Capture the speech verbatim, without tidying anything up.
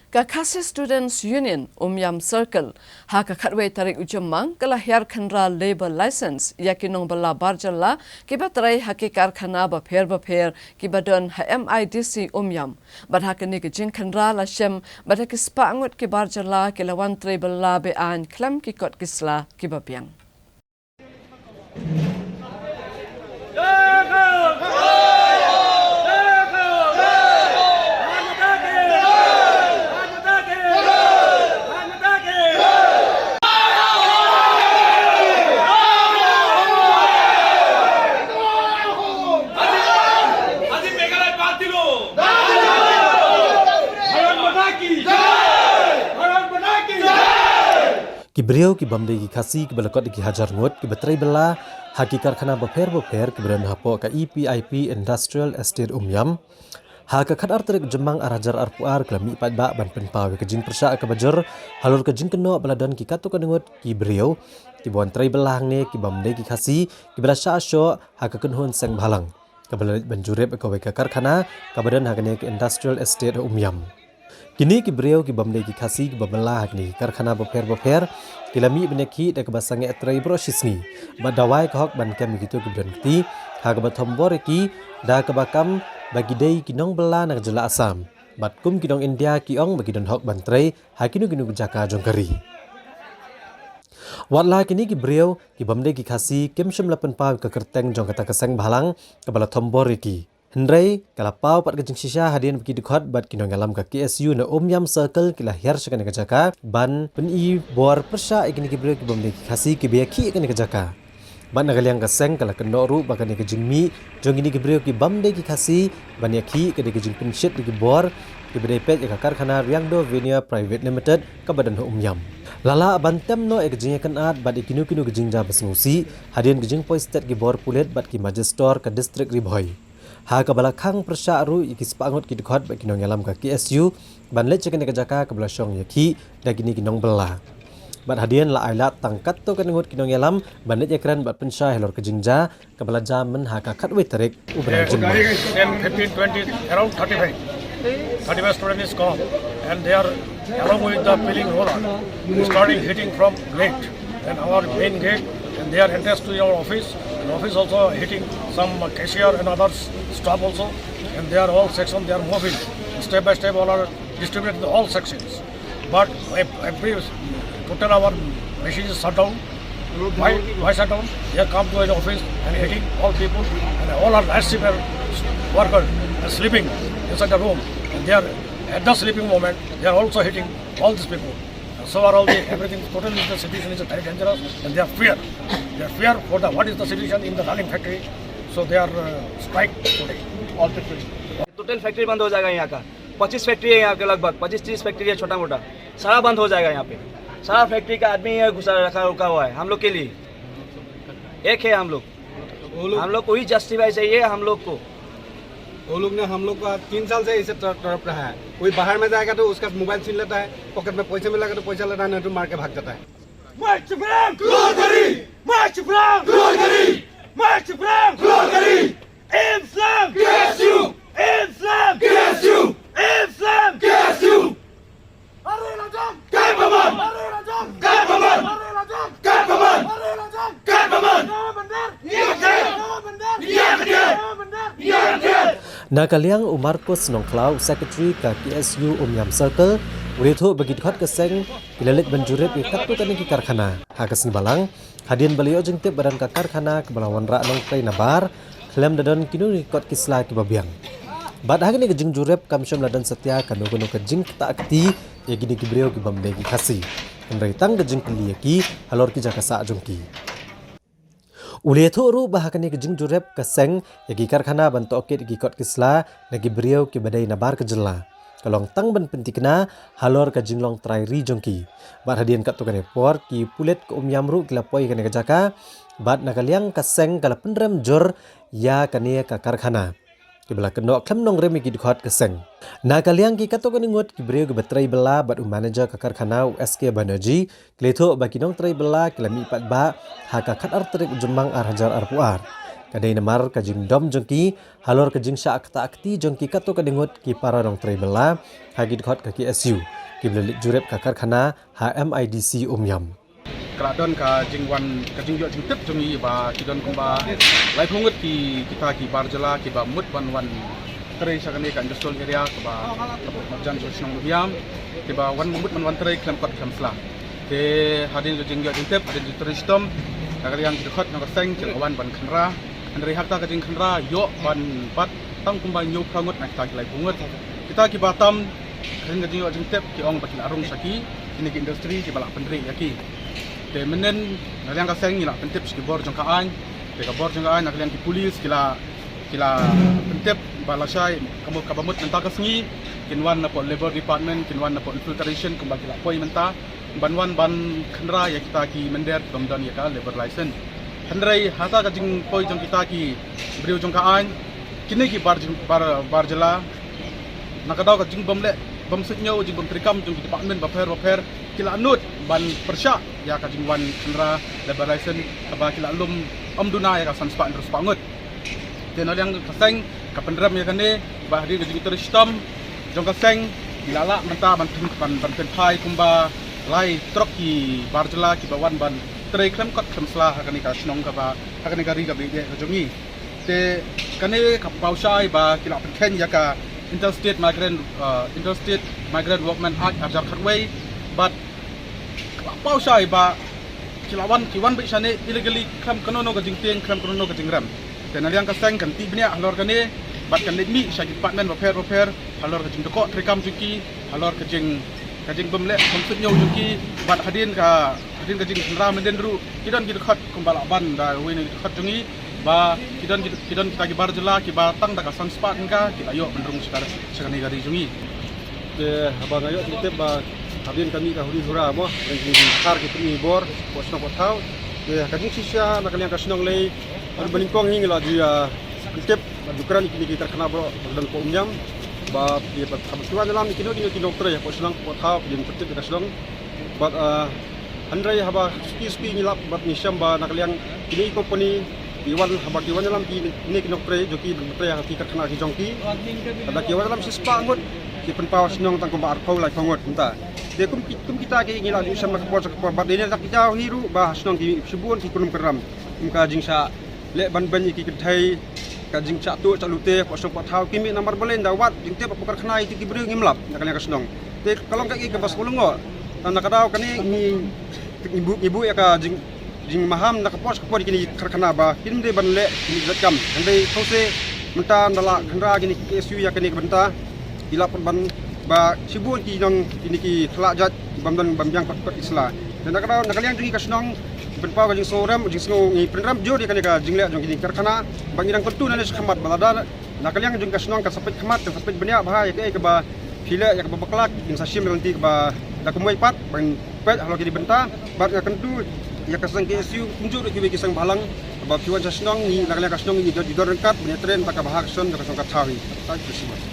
Ka Khasi Students Union Umiam Circle ha ka khatwei tarik u Jymmang ka la hiar khynra labour license ïa ki nongbylla bar jylla kiba trei ha ki karkhana bapher bapher kiba don ha M I D C Umiam. Bad ha kane ka jingkhynra la shem bad ha ki spah ngut ki bar jylla ki la wan trei bylla be-aiñ khlem ki kot ki sla kiba biang. Ki briew ki bym dei ki Khasi kiba la kot da ki hajar ngut kiba trei bylla ha ki karkhana bapher bapher kiba don hapoh ka E P I P Industrial Estate Umiam. Ha ka khatar tarik Jymmang ar hajar arphew ar ki la mih paidbah ban pynpaw ïa ka jingpyrshah kaba jur halor ka jingkynnoh ba la don ki katto katne ngut ki briew kiba wan trei bylla hangne ki bym dei ki Khasi kiba la shah shoh ha ka kynhun seng bhalang kaba la leit ban jurip ïa kawei ka karkhana kaba don ha kane ka Industrial Estate Umiam. Kine ki briew ki bym dei ki Khasi kiba bylla ha kine ki karkhana bapher bapher ki la mih ban ïakhih da kaba sangeh trei baroh shi sngi bad dawai ka hok ban kem ïa kito kiba don kti ha kaba thombor ïa ki da kaba kam ba ki dei ki nongbylla na ka jylla Assam bad kum ki nong India ki ong ba ki don hok ban trei ha kino kino ki jaka jong ka ri. Wat la kine ki briew ki bym dei ki Khasi kim shym la pynpaw ïa ka kyrteng jong kata ka seng bhalang kaba la thombor ïa ki. Hynrei ka la paw pat ka jingshisha hadien ba ki dkhot bad ki nongïalam ka K S U na Umiam Circle ki la hiar sha kane ka jaka ban pyni bor pyrshah ïa kine ki briew ki bym dei ki Khasi kiba ïakhih ïa kane ka jaka. Bad na ka liang ka seng ka la kynnoh ruh ba kane ka jingmih jong kine ki briew ki bym dei ki Khasi ban ïakhih ka dei ka jingpynshit da ki bor kiba dei peit ïa ka karkhana Riangdo Veneer Private Limited kaba don ha Umiam. La lah ban tem noh ïa ka jingïakynad bad ïa kino kino ka jingjia ba sngewsih hadien ka jingpoi stet ki bor pulit bad ki Magistrate ka District Ri Bhoi. Ha kaba la khang pyrshah ruh ïa ki spah ngut ki dkhot bad ki nongïalam ka K S U ban leit sha kane ka jaka kaba la shong ïakhih da kine ki nongbylla. Bad hadien la ailad tang katto katne ngut ki nongïalam ban leit ïakren bad pynshai halor ka jingjia kaba la jia mynha ka khatwei tarik u bnai Jymmang. Ten, fifteen, twenty, around thirty-five. Thirty-five student is come and they are along with the peeling roller, starting hitting from gate and our main gate, and they are entrance to our office. And office also hitting some cashier and other staff also, and they are all section they are moving. Step by step, all are distributed to all sections. But ev- every total our machine is shut down. Why, why shut down? They have come to an office and hitting all people, and all our night shift workers are sleeping inside the room. And they are at the sleeping moment, they are also hitting all these people. And so are all the everything. Totally, the situation is very dangerous, and they are fear. They are fear for the what is the situation in the running factory. So they are uh, strike today. All factory. टोटल फैक्ट्री बंद हो जाएगा यहाँ का। पच्चीस फैक्ट्री है यहाँ के, लगभग पच्चीस तीस फैक्ट्री है, छोटा मोटा, सारा बंद हो जाएगा यहाँ पे। सारा फैक्ट्री का आदमी है घुसा रखा, रुका हुआ है हम लोग के लिए। एक है हम लोग, वो लोग हम लोग को ही जस्टिफाई चाहिए हम लोग को। वो लोग ने हम लोग का तीन साल से इसे तर- तड़प रहा है। कोई बाहर में जाएगा तो उसका मोबाइल छीन लेता है, पॉकेट में पैसे मिलेगा तो पैसा लेता है, नहीं तो मार के भाग जाता है। March Brown! Glory! March Brown! Glory! March Brown! Glory! Islam! K S U! Islam! K S U! Islam! K S U! Hari Rajam! Kai Paman! Hari Rajam! Kai Paman! Hari Rajam! Kai Paman! Hari Rajam! Kai Paman! Nyawa bandar! Nyawa bandar! Nyawa bandar! Nyawa bandar! Na ka liang u Marcos Nongkhlaw, Secretary ka K S U Umiam Circle, u la ïathuh ba ki dkhot ka seng ki la leit ban jurip ïa katto katne ki karkhana ha ka sngi Balang, hadien ba la ïoh jingtip ba don ka karkhana kaba la wanrah nongtrei nabar khlem da don kino ki kot ki sla kiba biang. Bad ha kane ka jingjurip kam shym la don satia kano kano ka jingktah kti ïa kine ki briew ki bym dei ki Khasi, hynrei tang ka jingkylli ïa ki halor ki jaka sah jong ki. U la ïathuh ruh ba ha kane ka jingjurip ka seng ïa ki karkhana ban tohkit ïa ki kot ki sla na ki briew kiba dei nabar ka jylla ka long tang ban pyntikna halor ka jinglong trai ri jong ki. Bad hadien katto katne por ki pulit ka Umiam ruh ki la poi ïa kane ka jaka, bad na ka liang ka seng ka la pynrem jur ïa kane ka karkhana kiba la kynnoh khlem nongrim ïa ki dkhot ka seng. Na ka liang ki katto katne ngut ki briew kiba trei bylla bad u manager ka karkhana u S K Banerjee, ki la ïathuh ba ki nongtrei bylla ki la mih paidbah ha ka khatar tarik Jymmang ar hajar arphew ar. Ka dei namar ka jingdom jong ki halor ka jingshah ktah kti jong ki katto katne ngut ki para nongtrei bylla ha ki dkhot ka K S U. kiba la leit jurip ka karkhana ha M I D C Umiam. Ka la don ka jingwan, ka jingïoh jingtip jong ngi ba ki don kumba laiphew ngut ki, kita ki bar jylla kiba mut ban wan trei sha kane ka industrial area kaba, kaba marjan jong shnong Umiam, kiba wan mut ban wan trei khlem kot khlem sla. Te hadien ka jingïoh jingtip, hadien jingtrei shitom, na ka liang ki dkhot na ka seng ki la wan ban khynra. Hynrei ha kata ka jingkhynra ïoh ban bat tang kumba hynñiewphew ngut na kita ki laiphew ngut. Kita kiba tam, hadien ka jingïoh jingtip ki ong ba ki la rung sha ki, kine ki industry kiba la pynrieh ïa ki. Te mynnin na liang ka seng ngi la pyntip sha ki bor jong ka aiñ. Te ka bor jong ka aiñ na ka liang ki pulis ki la, ki la pyntip ba lashai kaba, kaba mut mynta ka sngi kin wan na pdeng Labour Department, kin wan na pdeng Infiltration kumba ki la poi mynta ban wan ban khynra ïa kita ki mynder kibym don ïa ka labour license. Hynrei ha kata ka jingpoi jong kita ki briew jong ka aiñ, kine ki bar jylla, bar, bar jylla, na ka daw ka jingbym leh bym suidñiew, jingbym treikam jong ki department bapher bapher, ki la nud ban pyrshah ïa ka jingwan khynra labour license kaba ki la lum ym duna ïa ka san spah hynriew spah ngut. Te na liang ka seng ka pynrem ïa kane ba hadien ka jingtrei shitom jong ka seng ki la lah mynta ban pyn, ban, ban pynphai kumba lai trok ki bar jylla kiba wan ban trei khlem kot khlem sla ha kane ka shnong kaba, ha kane ka ri kaba ïeit ka jong ngi. Te kane ka paw shai ba ki la pynkheiñ ïa ka Interstate Migrant, uh, Interstate Migrant Workmen Act arhajar khatwei, bad ka la paw shai ba ki la wan, ki wan beit shane illegally, khlem kano kano ka jingtieng, khlem kano kano ka jingrem. Te na liang ka seng kan tih bniah halor kane bad kan leit mih sha ki department bapher bapher halor ka jingdkhoh treikam jong ki, halor ka jing, ka jingbym leh bym suidñiew jong ki, bad hadien ka, hadien ka jingkhynra mynnin ruh ki don ki dkhot kumba la ban da uwei na ki dkhot jong ngi ba ki don ki, ki don kita ki bar jylla kiba tang da ka san spah tyngka ki la ïoh ban rung sha ka, sha kane ka ri jong ngi. Te haba nga ïoh jingtip ba hadien ka mih ka huri hura mo, ka jingthar ki pyni bor, pdeng shnong pdeng thaw. Te ka jingshisha na ka liang ka shnong lei, ha ba nyngkong hi ngi la ju ïa tip, la ju kren ïa kine ki karkhana baroh ba don pdeng Umiam ba ki, ba ki wan ïalam ïa kino kino ki nongtrei pdeng shnong pdeng thaw, ki jingtip ïa ka shnong. Bad, ah, hynrei haba suki suki ngi lap bad ngi shem ba na ka liang kine ki company ki wan, haba ki wan ïalam kine ki nongtrei jong ki ban trei ha ki karkhana ki jong ki, lada ki wan ïalam shispah ngut, ki pynpaw shnong tang kumba arphew laiphew ngut mynta. Te kum ki, kum kita ki ngi la ju shem na ka por sha ka por, bad ine na kita hi ruh ba shnong ki shibun ki kynrum kynram. Kum ka jingshah leh ban beiñ ïa ki kynthei, ka jingshah tuh shah lute pdeng shnong pdeng thaw, ki mih namar balei, ynda wat jingtip hapoh karkhana ïa ki briew ngim lap na ka liang ka shnong. Te ka long kaei kaba sngewlyngngoh. Tang na ka daw kane ngi, ngi buh, ngi buh ïa ka jing, jingmaham na ka por sha ka por ïa kine ki karkhana ba kin dei ban leh kine ki jait kam. Hynrei sngewsih mynta ynda la khynra kine ki K S U ïa kane ka bynta, ki lap ban ba shibun ki nong kine ki khlad jait bym don, bym biang kot kot ki sla. Te na ka daw na ka liang jong ngi ka shnong, pynpaw ka jingsngew rem, jingsngew, ngi pynrem jur ïa kane ka jingleh jong kine ki karkhana, ba ngi dang kyntu nangne shakhmat ba lada na ka liang jong ka shnong ka sa peit khmat, ka sa peit bniah bha ïa kaei kaba phi leh, ïa kaba bakla, ngin sa shim lynti kaba da kumwei pat ban peit halor kine ki bynta. Bad nga kyntu ïa ka seng K S U kumjuh ruh kiwei ki seng bhalang, ba phi wan sha shnong ngi, na ka liang ka shnong ngi don, ngi don ryngkat ban ïatrei na ka bha ka shon jong ka shnong ka thaw hi. Thank you so much.